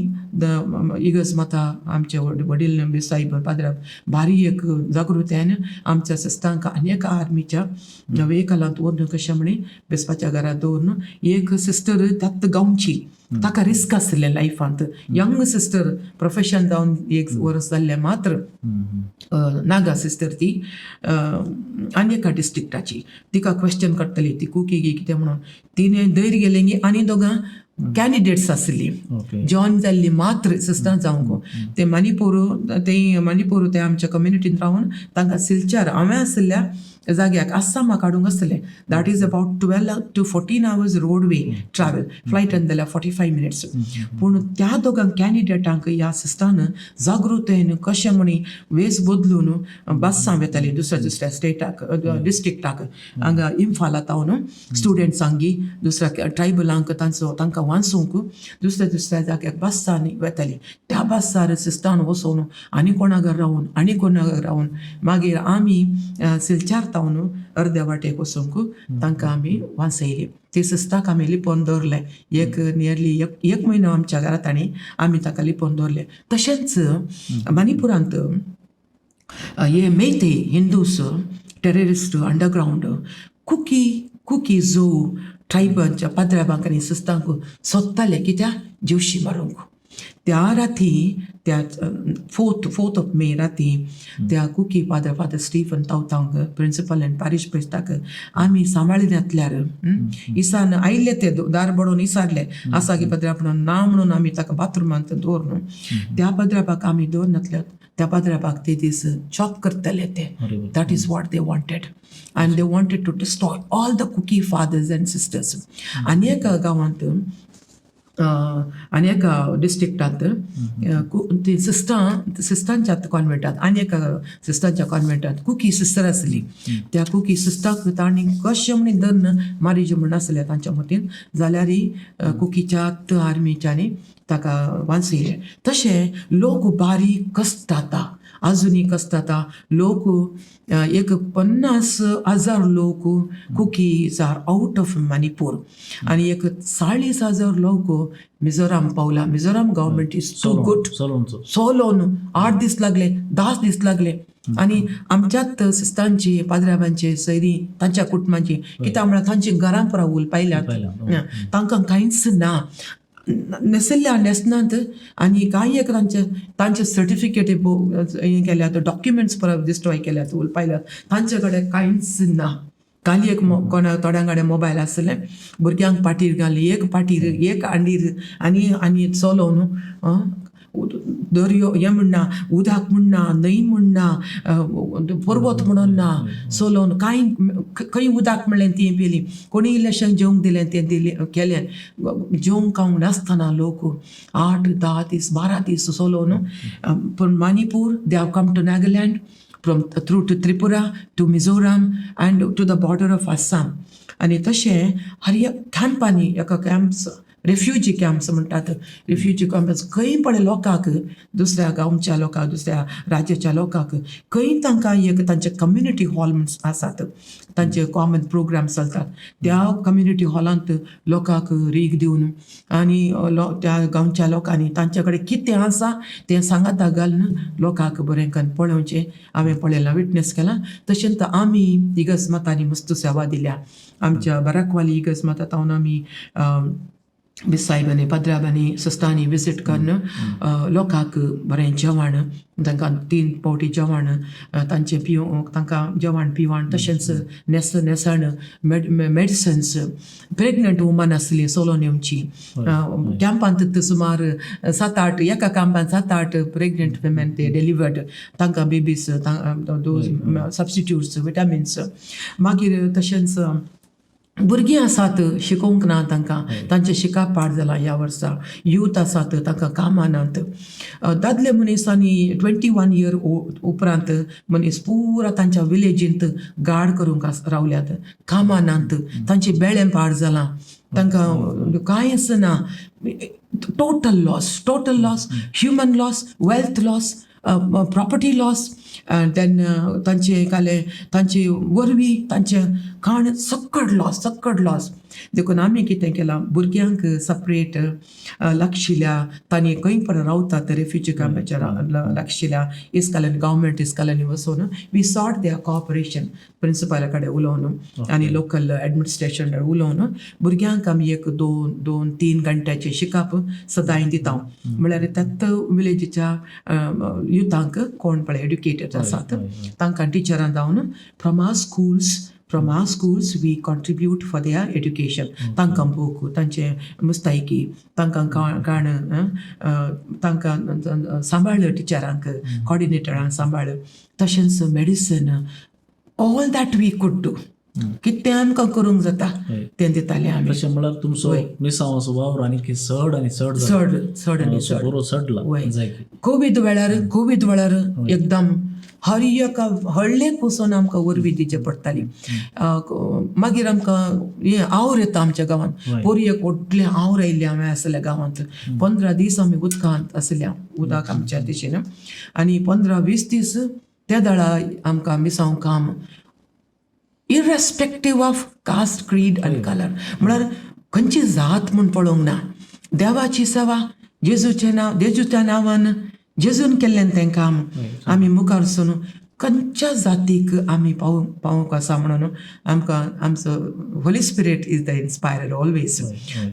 इगर्ज माता, आमचे वडील बी सायब पाद्र बारीक जागृतायेन आमच्या सिस्टांक आनी एका आर्मीच्या वेहिकलांत व्हरून कशें म्हणी बेसपाच्या घरा दवरून. एक सिस्टर त्याच गांवची, ताका रिस्क आसलें लायफांत, यंग सिस्टर, प्रोफेशन जावन एक वर्स जाल्लें मात्र, नागा सिस्टर ती, आनी एका डिस्ट्रिक्टाची. तिका क्वेश्चन करतली, ती कुकी गी कितें म्हणून. तिणें धैर्य गेलें की आनी दोगां कॅन्डिडेट्स आसली जॉईन जाल्ली मात्र सिस्टर जावंक, ते मणिपूर, ते मणिपूर, ते आमच्या कम्युनिटीन रावन तांकां सिलचार हांवें आशिल्ल्या जाग्याक आसामाक हाडूंक आसलें. That is about 12 to 14 hours roadway travel. फ्लायटान जाल्यार 45 मिनिट्स. पूण त्या दोगां कॅन्डिडेटांक ह्या सिस्टान जागृतायेन कशें म्हणी वेस बदलून बसां वेताली दुसऱ्या दुसऱ्या स्टेटाक, डिस्ट्रिक्टाक, हांगा इम्फाला तावन स्टुडंट्सांक, दुसऱ्या ट्रायबलांक, तांचो तांकां वाचूंक दुसऱ्या दुसऱ्या जाग्याक बसांनी वेताली. त्या बसार सिस्टान वचोन आनी कोणागर रावन, आनी कोणागर रावन, मागीर आमी सिलचार तावन अर्द्या वाटेक वचूंक तांकां आमी वाचयली. ती सिस्टाक आमी लिपोवन दवरलें एक नियरली एक एक म्हयनो आमच्या घरा तांणी आमी ताका लिपोवन दवरलें. तशेंच मणिपुरांत हे मेते Hindus terrorist underground Kuki Kuki जो ट्रायबांच्या पाद्र्याबांक आनी सिस्टांक सोदताले, कित्याक जिवशी मारूंक. त्या राती, त्या फोर्थ ऑफ मे राती त्या Kuki father, father Stephen Tawtang, principal and parish प्रिस्टाक आमी सांबाळी घातल्यार इसान आयिल्ले ते दार बडोवन इसारले, आसा की पाद्र्या म्हणून, ना म्हणून आमी ताका बाथरुमांत दवरून, त्या पाद्र्याबाक आमी दवरून घातल्यात. त्या पाद्र्याबाक ते दीस चॉप करतले ते. That is what they wanted, and they wanted to destroy all the Kuki fathers and sisters. आनी एका गांवांत, आनी एका डिस्ट्रिक्टांत ती सिस्टां, सिस्टांच्या कॉन्वेंटांत, आनी एका सिस्टांच्या कॉन्वेंटांत कुकी सिस्टर आसली. त्या कुकी सिस्टाक तांणी कशें म्हणी धरून मारीजे म्हण आसले तांच्या मतीन, जाल्यारय कुकीच्या आर्मीच्यांनी ताका वाचयलें. तशें लोक बारीक कश्टाता, अजुनूय कश्टाता लोक. एक 50,000 लोक Kukis are out of Manipur आनी एक 40,000 लोक मिझोराम पावला. Mizoram government is too good. सोलोनचो. सोलोन 8 दीस लागले, 10 दीस लागले. आनी आमच्याच सिस्टांची, पाद्र्याबांची सैरी, तांच्या कुटुंबांची, कित्याक म्हळ्यार तांची घरां पुरा उलपायल्यात. उलपायल्यात. तांकां कांयच ना, न्हेसल्या न्हेसनात आनी कांय एक तांचे तांचे सर्टिफिकेट हें केल्यात, डॉक्युमेंट्स परत डिस्ट्रॉय केल्यात, उलपायल्यात. तांचे कडेन कांयच ना. काली एक कोणा थोड्यां कडेन मोबायल आसलें. भुरग्यांक पाटीर घाली, एक पाटीर, एक हांडीर आनी आनी चलोवन दर्यो हें म्हणना, उदक म्हणना, न्हंय म्हणना, पर्वत म्हणून ना, चलोवन कांय खंय उदक म्हणलें तें पिली, कोणी इल्लेशें जेवंक दिलें तें दिलें केलें. जेवंक खावंक नासतना लोक 8-10 दीस 12 दीस चलोवन from Manipur they have come to Nagaland, from through to Tripura to Mizoram and to the border of Assam. आनी तशें हर एक कॅम्पांनी एका कॅम्प्स, रेफ्युजी कॅम्प्स म्हणटात, रेफ्युजी कॅम्प्स खंय पळय लोकांक, दुसऱ्या गांवच्या लोकांक, दुसऱ्या राज्याच्या लोकांक खंय तांकां एक तांचे कम्युनिटी हॉल म्हण आसात, तांचे कॉमन प्रोग्राम चलतात. त्या कम्युनिटी हॉलांत लोकांक रीग दिवन आनी त्या गांवच्या लोकांनी तांचे कडेन कितें आसा तें सांगाता घालून लोकांक बरें करून पळोवचें हांवें पळयलां, विटनस केलां. तशेंच आमी इगर्ज मातांनी मस्त सेवा दिल्या. आमच्या बराकवाली इगर्ज माता तावन आमी बिसायबांनी, पद्राबांनी, सस्तांनी विजीट करून लोकांक बरें जेवण, तांकां 3 फावटी जेवण, तांचें पिवंक तांकां जेवण पिवण, तशेंच न्हेसण, मेडिसन्स. प्रेग्नंट वुमन आसली चलोवन येवची कॅम्पांत, सुमार 7-8, एका कॅम्पांत 7-8 प्रेग्नंट वुमेन ते डिलिवर्ड, तांकां बेबीज those substitutes, vitamins. मागीर तशेंच भुरगीं आसात शिकोवंक ना तांकां, तांचें शिकप पाड जालां ह्या वर्सा. यूथ आसात तांकां कामां नात. दादले मनीस आनी 21 इयर उपरांत मनीस पुरा तांच्या विलेजींत गार्ड करूंक रावल्यात, कामां नात, तांचें बेळें पाड जालां, तांकां कांयच ना. Total loss, total loss, human loss, wealth loss, property loss, then तांचे काले तांचे वरवीं तांचें खाण सक्कड लॉस, सक्कड लॉस. देखून आमी कितें केलां, भुरग्यांक सपरेट लागशिल्या तांणी खंय पण रावतात रेफ्युजी कॅम्पाच्या लागशिल्या इस्कॉलांनी, गव्हर्मेंट इस्कॉलांनी वचून we sought there cooperation. प्रिंसिपाला कडेन उलोवन आनी लोकल एडमिनिस्ट्रेशन उलोवन भुरग्यांक आमी एक 2 2 3 घंट्याचें शिकप सदांय दिता. म्हळ्यार त्याच विलेजीच्या युथांक कोण पळय एड्युकेटेड आसात तांकां टिचरां जावन from our schools we contribute for their education. तांकां बूक, तांचे मुस्तायकी, तांकां काण, तांकां सांबाळ, टिचरांक, कॉर्डिनेटरांक सांबाळ, तशेंच medicine, all that we could do. कितें आमकां करूंक जाता तें दिताले आमी. तशें म्हळ्यार तुमचो मिसांवाचो वावर आनी चड आनी चड जाला. चड, चड आनी चड. बरो चडला जाय. कोवीड वेळार एकदम हर एका हळ्ळेक वचून आमकां वरवीं दिवचे पडटाली. मागीर आमकां हें our येता आमच्या गांवांत. पोरी एक व्हडलें our आयिल्लें हांवें आसलें गांवांत. 15 दीस आमी उदकांत आसल्या, उदक आमच्या दिशेन, आनी 15-20 दीस त्या दळा आमकां मिसांव काम irrespective of caste, creed and colour, म्हळ्यार खंयची जात म्हूण पळोवंक ना. देवाची सेवा, जेजूचें नांव, जेजूच्या नांवान जेजून केल्लें तें काम आमी मुखार वचून खंयच्या जातीक आमी पावूंक आसा म्हणून आमकां आमचो Holy Spirit is the inspirer always.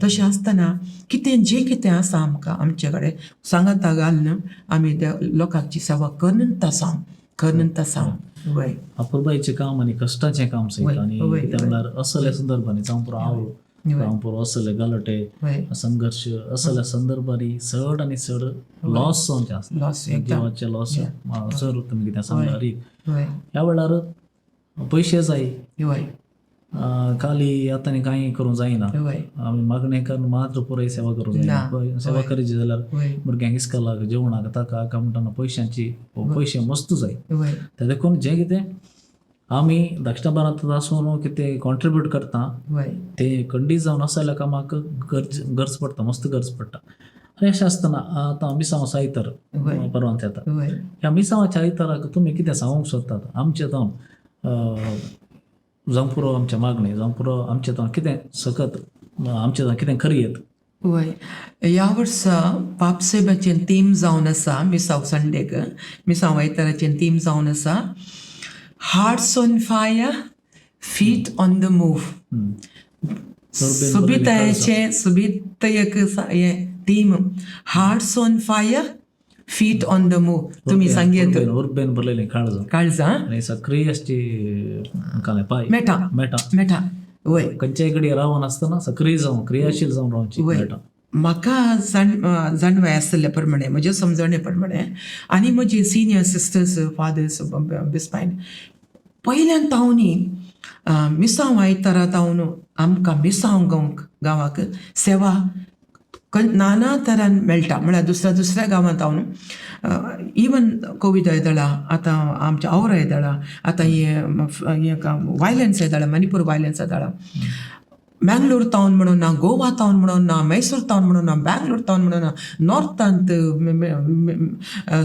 तशें आसतना कितें जें कितें आसा आमकां आमचे कडेन सांगाता घालून आमी त्या लोकांची सेवा करनत आसा, करनत आसा, वय. अपुरबायचें काम आनी कश्टाचें काम सयत आनी कितें म्हणल्यार असल्या संदर्भांनी, जावं पुरो our, जावं पुरो असले गलटे संघर्श, असल्या संदर्भांनी चड आनी चड लॉस जावचे आसता. लॉस एकदम. जिवाचे लॉस सर, तुमी कितें सांगला रीक. वय. ह्या वेळार पयशे जाय. वय. खाली आतां आनी कांय करूंक जायना. वय. आमी मागणें करून मात्र पुराय सेवा करूंक जायना. सेवा करायची जाल्यार भुरग्यांक इस्कॉलाक, जेवणाक, ताका हाका म्हणटना पयशांची, पयशे मस्त जाय. ते देखून जें कितें आमी दक्षिण भारतांत आसून कितें कॉन्ट्रिब्यूट करता ते खंडीत जावन असल्या कामाक गरज गरज पडटा, मस्त गरज पडटा. आनी अशें आसतना आतां मिसांव आयतार परवांत येता. ह्या मिसांवाच्या आयताराक तुमी कितें सांगूंक सोदतात आमचें जावन, जावं पुरो आमचें मागणें, जावं पुरो आमचें जावन कितें सकत, आमचें जावन कितें खरी येत? वय, ह्या वर्सा पापसेबाचें थीम जावन आसा, मिसांव संडेक, मिसांव आयताराचें थीम जावन आसा, hearts on fire, feet on the move. सोबितायेचें, सोबीत एक हें theme, hearts on fire, feet on the move. तुमी सांगयत. उर्बेन भरलेलें काळजां काळजां आनी सक्रीय आसची कालें पांय मेटा मेटा मेटा, वय. खंयच्याय कडेन रावन आसतना सक्रीय जावन, क्रियाशील जावन रावची मेटा. म्हाका जाणवाय आसलेल्या प्रमाणे, म्हज्या समजणे प्रमाणे आनी म्हजी सिनियर सिस्टर्स, फादर्स, बिस्पायन पयल्यान तावनी मिसांव आयतारा तावन आमकां मिसांव गावंक गांवाक सेवा नाना तरान मेळटा. म्हळ्यार दुसऱ्या दुसऱ्या गांवांत हांव, इवन कोविड येदळा, आतां आमच्या आवरा येदळा, आतां हे वायलन्स येदळा, मणिपूर वायलन्स येदळा, मँगलोर तावन म्हणून ना, गोवा तावन म्हणून ना, मैसूर तावन म्हणून ना, बँगलोर तावन म्हणून ना, नॉर्थांत,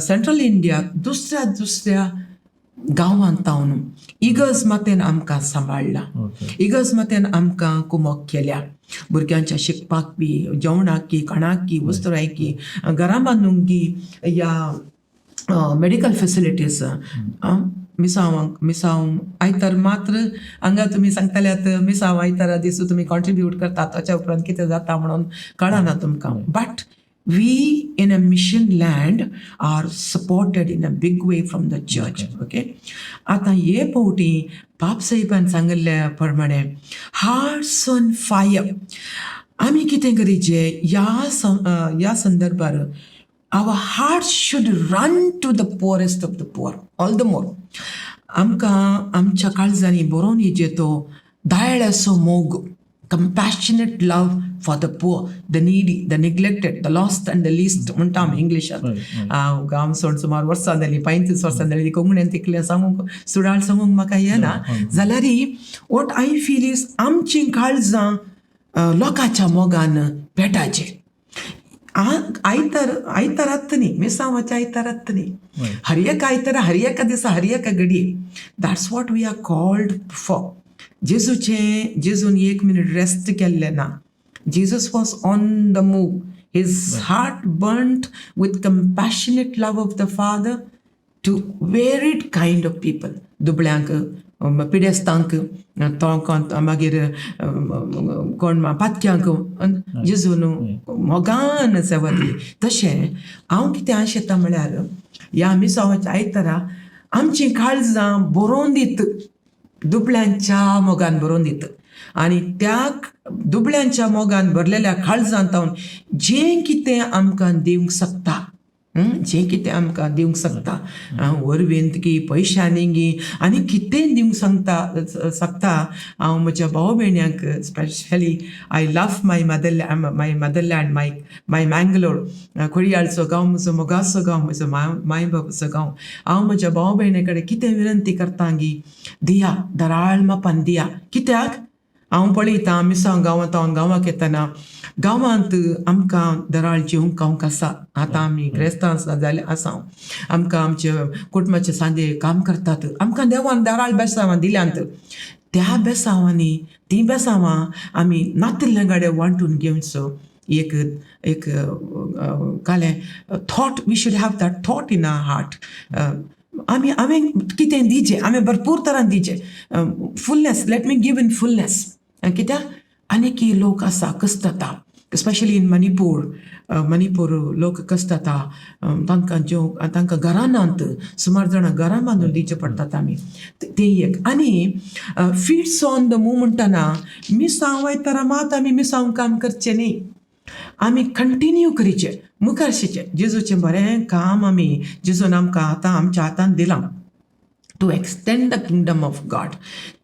सेंट्रल इंडिया, दुसऱ्या दुसऱ्या गांवांत तावन इगर्ज मातेन आमकां सांबाळ्ळा. इगर्ज मातेन आमकां कुमक केल्या, भुरग्यांच्या शिकपाक बी, जेवणाक की, खाणाक की, वस्त्रांक की, घरां बांदूंक की, या मेडिकल फेसिलिटीज. मिसांवांक मिसांव आयतार मात्र हांगा तुमी सांगताल्यात, मिसांव आयतारा दीस तुमी कॉन्ट्रिब्यूट करतात, ताच्या उपरांत कितें जाता म्हणून कळना तुमकां, but we in a mission land are supported in a big way from the church, okay? आतां हे फावटी पाप साहेबान सांगिल्ल्या प्रमाणे, हार्ट्स ऑन फायर, आमी कितें करीचे ह्या संदर्भार? Our heart should run to the poorest of the poor all the more. आमकां आमच्या काळजांनी बरोवन येचे तो दयाळाचो मोग, compassionate love for the poor, the needy, the neglected, the lost and the least म्हणटा आमी इंग्लिशांत. हांव गांव सोड सुमार वर्सां जालीं, 35 वर्सां जालीं. कोंकणीन तितलें सांगूंक, सुडाळ सांगूंक म्हाका येना. जाल्यार what I feel is आमचीं काळजां लोकांच्या मोगान पेटाचें. आयतार आयतारात न्ही, मिसांवाच्या आयतारात न्ही, हर एक आयतारा, हर एका दिसा, हर एका घडये. That's what we are called for. जेजूचें, जेजून एक मिनीट रेस्ट केल्लें ना. Jesus was on the move. His heart burnt with compassionate love of the Father to varied kind of people. दुबळ्यांक, पिडेस्तांक, तोंकांत, मागीर कोण पातक्यांक जेजून मोगान सेवा दिली. तशें हांव कितें आशेता म्हळ्यार, ह्या मिसांवाच्या आयतारा आमचीं काळजां बरोवन दीत, दुबळ्यांच्या मोगान बरोवन दीत आनी त्या दुबळ्यांच्या मोगान भरलेल्या काळजांत तावन जें कितें आमकां दिवंक शकता, जें कितें आमकां दिवंक शकता, वरवींत की, पयशांनी गी, आनी कितें दिवंक सांगता शकता. हांव म्हज्या भाव भयण्यांक, specially I love my motherland, my Mangalore, खोडियाळचो गांव, म्हजो मोगाचो गांव, म्हजो माय बाबाचो गांव. हांव म्हज्या भाव भयणे कडेन कितें विनंती करता गी, दिया, दराळ मापान दिया. कित्याक हांव पळयतां, मिसांव गांवांत हांव गांवाक येतना, गांवांत आमकां दराळ जेवंक खावंक आसा. आतां आमी क्रिस्तांव आसा जाल्यार आसा, आमकां आमचे कुटुंबाचे सांदे काम करतात, आमकां देवान दराळ बेसांवां दिल्यांत. त्या बेसांवांनी, तीं बेसांवां आमी नातिल्ल्या गाडे वांटून घेवचो एक एक कालें thought. We should have that thought in our heart. आमी हांवें कितें दिचें, हांवें भरपूर तरान दिचें, fullness, let me give in fullness. कित्याक आनीक लोक आसा कस्तता, स्पेशली इन मणिपूर. मणिपूर लोक कस्तता, तांकां जेव, तांकां घरां नात, सुमार जाणां घरां बांदून दिवचें पडटात आमी. तें एक. आनी फिट्स ऑन the move म्हणटना, मिसांव वयतना मात आमी मिसांव काम करचें न्ही, आमी कंटिन्यू करीचें, मुखार शिचें. जेजूचें बरें काम आमी, जेजून आमकां आतां आमच्या हातान दिलां to extend the kingdom of God,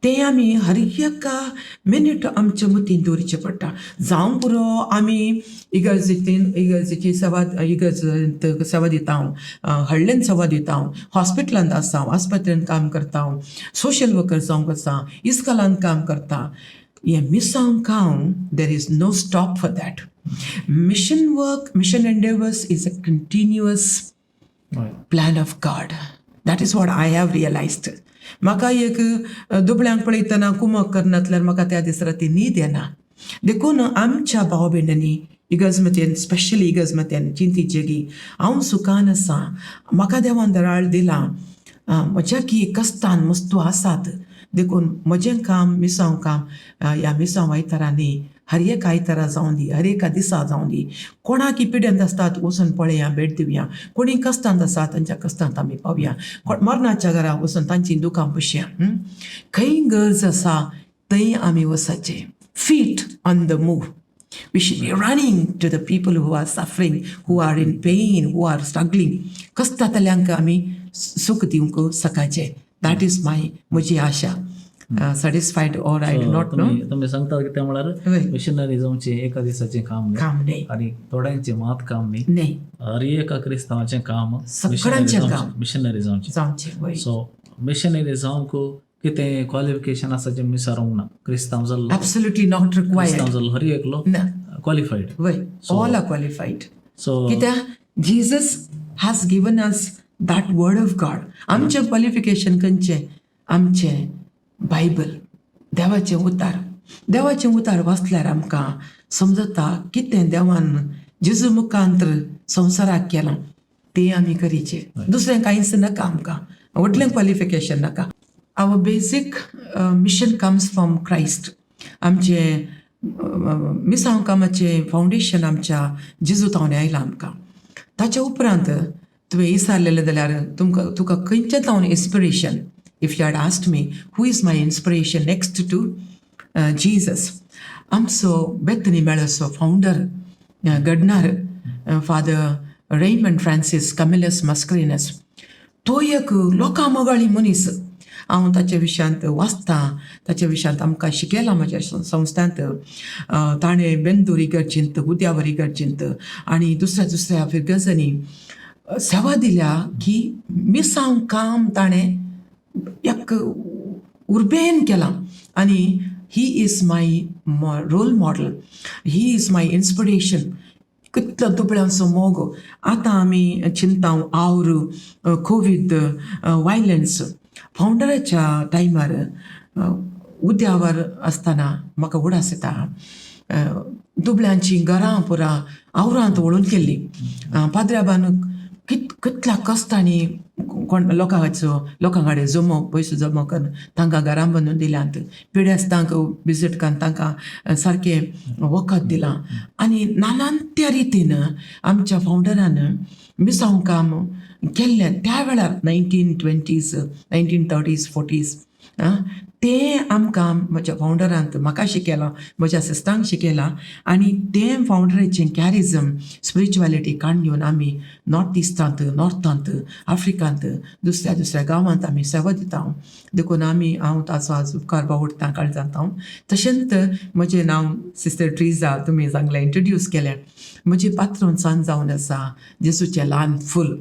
तें आमी हर एका मिनीट आमच्या मतीन दवरचें पडटा. जावं पुरो, आमी इगर्जेतीन, इगर्जेची सेवा, इगर्जेंत सेवा दिता हांव, हळ्ळेन सेवा दिता हांव, हॉस्पिटलांत आसा हांव, आस्पत्रेंत काम करता हांव, सोशल वर्कर जावंक आसा, इस्कॉलांत काम करता. हें मिसांव काम, there is no stop for that mission work. Mission endeavours is a continuous plan of God. That is what I have realized. म्हाका एक दुबळ्यांक पळयतना कुमक करनातल्यार म्हाका त्या दीस राती न्हीद येना. देखून आमच्या भाव भयणांनी इगर्ज मतेन, स्पेशली इगर्ज मतेन चिंतीचें की हांव सुखान आसा, म्हाका देवान दराळ दिलां, म्हज्या की कस्तान वस्तू आसात, देखून म्हजें काम मिसांव काम ह्या मिसांव आयतारांनी, हर एक आयतारा जावं दी, हर एका दिसा जावं दी, कोणाकी पिड्यांत आसतात वचून पळया, भेट दिवया. कोणी कश्टांत आसा तांच्या कश्टांत आमी पावया. मरणाच्या घरा वचून तांची दुकां पुसया. खंय गरज आसा थंय आमी वचचें. Feet on the move. We should be running to the people who are suffering, who are in pain, who are struggling. कस जातल्यांक आमी सूख दिवंक सकाचें. That is my म्हजी आशा. Satisfied or I do not know. तुमी तुमी सांगतात कितें म्हळ्यार हय. मिशनरी जावचें एका दिसाचें काम न्ही काम न्ही. आनी थोड्यांचें मात काम न्ही. न्ही. हर एका क्रिस्तांवाचें काम. सगळ्यांचें काम. मिशनरी जावचें. जावचें, वय. सो मिशनरी जावंक कितें क्वॉलिफिकेशन आसा जें विचारूंक ना. क्रिस्तांव जाल्लो, Absolutely not required. क्रिस्तांव जाल्लो हर एकलो ना. क्वॉलिफायड. वय, all are qualified. सो कित्याक Jesus has given us that word of God. आमचें क्वॉलिफिकेशन खंयचें? आमचें बायबल, देवाचें उतार. देवाचें उतार वाचल्यार आमकां समजता कितें देवान जेजू मुखांत्र संवसाराक केलां तें आमी करीचें. दुसरें कांयच नाका आमकां, व्हडलें क्वॉलिफिकेशन नाका. Our basic mission comes from Christ. आमचें मिसांव कामाचें फावंडेशन आमच्या जेजू तावन आयलां आमकां. ताच्या उपरांत तुवें विचारलेलें जाल्यार तुमकां तुका खंयच्या तावन inspiration, if you had asked me who is my inspiration next to Jesus, आमचो बेतनी मेळाचो फावंडर, घडणार, फादर रेयमंड फ्रांसीस कमिलस मस्क्रिनस. तो एक लोकां मोगाळी मनीस. हांव ताच्या विशयांत वाचतां, ताच्या विशयांत आमकां शिकयलां म्हज्या संस्थांत. ताणें बेंदूर इगर्जींत, उद्यावर इगर्जींत आनी दुसऱ्या दुसऱ्या फिरगजांनी सेवा दिल्या की मिसांव काम ताणें एक उर्बेन केलां आनी he is my role model, he is my inspiration. कितलो दुबळ्यांचो मोग. आतां आमी चिंता our Covid, violence. फावंडराच्या टायमार उद्यावर आसतना म्हाका उडास येता, दुबळ्यांचीं घरां पुरा आवरांत वळून केल्लीं. पाद्र्याबान कितल्या कश्टांनी कोण लोकांचो लोकां कडेन जमो पयसो जमो करून तांकां घरां बांदून दिल्यांत, पिडेस्तांक विजीट करून तांकां सारकें वखद दिलां आनी नानांत्या रितीन आमच्या फावंडरान मिसांव काम केल्लें त्या वेळार, 1920s, 1930s, 40s. तें आमकां म्हज्या फावंडरांत म्हाका शिकयलां, म्हज्या सिस्टांक शिकयलां आनी तें फावंडराचें कॅरिजम, स्पिरिच्युअलिटी काण घेवन आमी नॉर्थ इस्टांत, नॉर्थांत, आफ्रिकांत, दुसऱ्या दुसऱ्या गांवांत आमी सेवा दिता. देखून आमी हांव ताचो आज उपकार बावडटां काळजांत हांव. तशेंच म्हजें नांव सिस्टर ट्रिजा, तुमी सांगलें, इंट्रोड्यूस केलें. म्हजी पात्रोन सांज जावन आसा जेजूचें ल्हान फूल,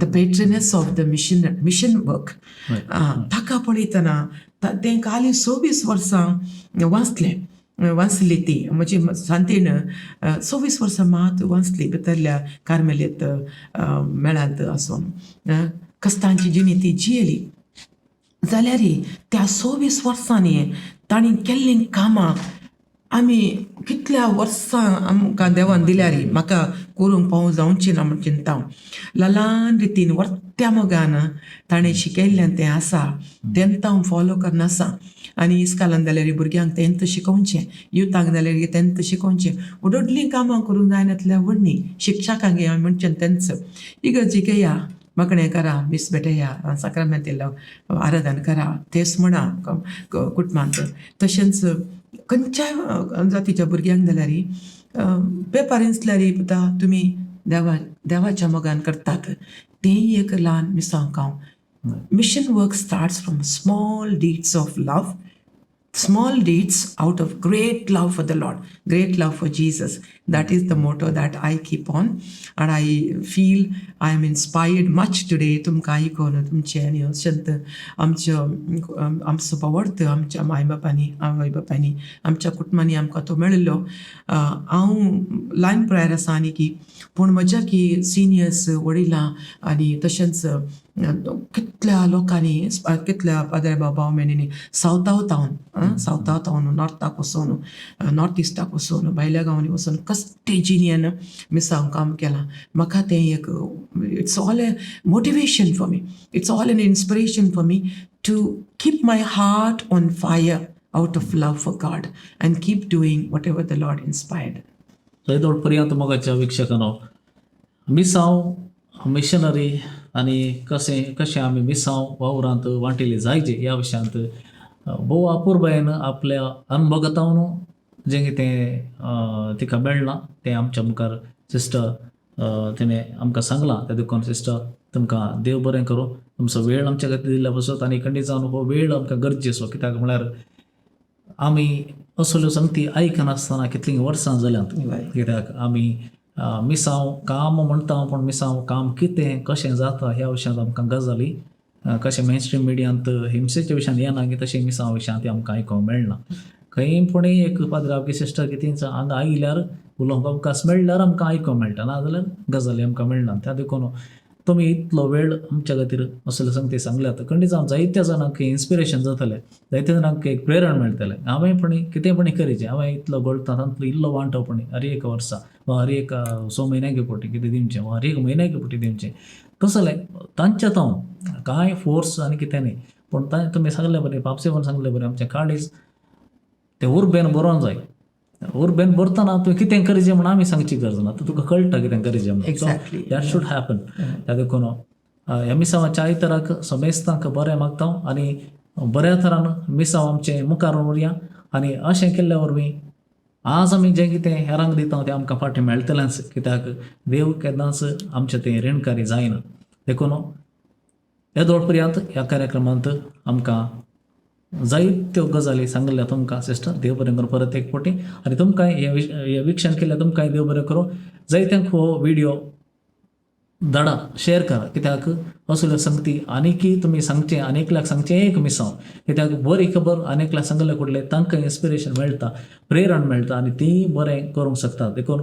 the patroness of the mission work. ताका पळयतना तें काली 26 वर्सां वाचलें, वाचली ती म्हजी सांतीण 26 वर्सां मात वाचली भितरल्या कार्मेलीत मेळांत आसून कश्टांची जिणी ती जियेली. जाल्यार त्या 26 वर्सांनी तांणी केल्लीं कामां आमी कितल्या वर्सां आमकां देवान दिल्यार म्हाका करूंक पावूं जावची ना म्हण चिंता हांव. ल्हान रितीन वर्त्या मोगान ताणें शिकयल्लें तें आसा, तेंत हांव फॉलो करना आसा आनी इस्कालान जाल्यार भुरग्यांक तेंत शिकोवचें, युथांक जाल्यार तेंत शिकोवचें. व्हडलीं कामां करूंक जायनातल्या व्हडलीं शिक्षकांक हांवें म्हणचें तेंच, इगर्जी घेया, मागणें करा, मीस भेटया, साक्रामेंतील आराधन करा, तेच म्हणा कुटुंबांत. तशेंच खंयच्याय जातीच्या भुरग्यांक जाल्यार पेपर दिसल्यार पुता तुमी देवाच्या मोगान करतात, तेंय एक ल्हान मिसांव काम. Mission work starts from small deeds of love, small deeds out of great love for the Lord, great love for Jesus. That is the motto that I keep on, and I feel I am inspired much today. तुमकां आयकून तुमचें आनी अशेंच आमच्यो आमचो पवर्त आमच्या माय बापांनी, आवय बापांनी, आमच्या कुटुंबांनी आमकां तो मेळिल्लो. हांव ल्हान पिरायेर आसा आनी की पूण म्हज्या की सिनियर्स, वडिलां आनी तशेंच कितल्या लोकांनी, कितल्या पाद्रे बाबा मेनी सावथाव तावन, सावथाव तावन नॉर्थाक वचून, नॉर्थ इस्टाक वचून, भायल्या गांवांनी वचून कश्टी जिणेन मिसांव काम केलां. म्हाका तें एक it's all a motivation for me, it's all an inspiration for me to keep my heart on fire out of love for God and keep doing whatever the Lord inspired. थंय पर्यंत मोगाच्या वीक्षकांनो, मिसांव मिशनरी आनी कशें कशें आमी मिसांव वावरांत वांटिल्ली जायजे ह्या विशयांत भोव अपुरबायेन आपल्या अनभोगतावन जें कितें तिका मेळ्ळां तें आमच्या मुखार सिस्टर तिणें आमकां सांगलां. त्या देखून सिस्टर तुमकां देव बरें करूं, तुमचो वेळ आमच्या खातीर दिल्ल्या पासत. आनी खंडीत जावन हो वेळ आमकां गरजेचो, कित्याक म्हळ्यार आमी असल्यो संगती आयकनासतना कितलीं वर्सां जाल्यांत. कित्याक आमी मिसांव काम म्हणटा पूण मिसांव काम कितें कशें जाता ह्या विशयांत आमकां गजाली कशें मेन स्ट्रीम मिडियांत हिंसेच्या विशयांत येना की तशें मिसांव विशयांत ती आमकां आयकूंक मेळना. खंय पूण एक पाद्राव की सिस्टर कितें हांगा आयल्यार उलोवंक अवकाश मेळ्ळ्यार आमकां आयकूंक मेळटा, नाजाल्यार गजाली आमकां मेळना. त्या देखून तुमी इतलो वेळ आमच्या खातीर असले संगती सांगल्यात, खंडीत जावन जायत्या जाणांक इन्स्पिरेशन जातलें, जायत्या जाणांक एक प्रेरण मेळटलें. हांवें पण कितें पण करीचें, हांवें इतलो घोळटा तातूंतलो इल्लो वांटो पण हर एक वर्सा वा हर एक 6 म्हयन्याक एक फावटी कितें दिवचें वा हर एक म्हयन्याक एक फावटी दिवचें, तसलें तांच्या तावन कांय फोर्स आनी कितें न्ही. पूण तुमी सांगले बरें, पापसे पण सांगले बरें, आमचें काळीज तें उर्बेन बरोवंक जाय. उर्बेन बरतना तुवें कितें करचें म्हण आमी सांगची गरज ना, तुका कळटा कितें करचें म्हणून. Exactly. That should happen. त्या देखून ह्या मिसांवाच्या आयताराक समेस्तांक बरें मागता आनी बऱ्या तरान मिसांव आमचें मुखार व्हरया. आनी अशें केल्ल्या वरवीं आज आमी जें कितें हेरांक दिता तें आमकां फाटीं मेळटलेंच, कित्याक देव केन्नाच आमचें तें रिणकारी जायना. देखून येदोळ पर्यंत ह्या कार्यक्रमांत आमकां जायत्यो गजाली सांगल्या तुमकां सिस्टर, देव बरें करूं परत एक फावटी. आनी तुमकां हें विक्षण केल्लें तुमकांय देव बरें करूं. जायत्यांक हो व्हिडियो धाडा, शेअर करा, कित्याक असल्यो संगती आनीकय तुमी सांगचें, आनी एकल्याक सांगचें एक मिसांव, कित्याक बरी खबर आनी एकल्याक सांगले कुडले तांकां इन्स्पिरेशन मेळटा, प्रेरण मेळटा आनी तीं बरें करूंक शकतात. देखून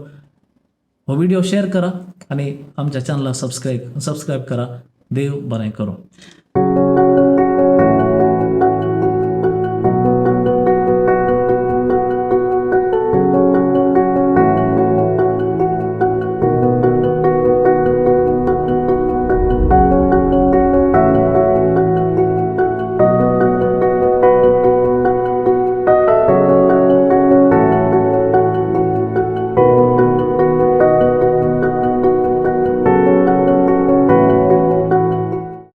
हो व्हिडियो शेअर करा आनी आमच्या चॅनलाक सबस्क्रायब करा. देव बरें करूं.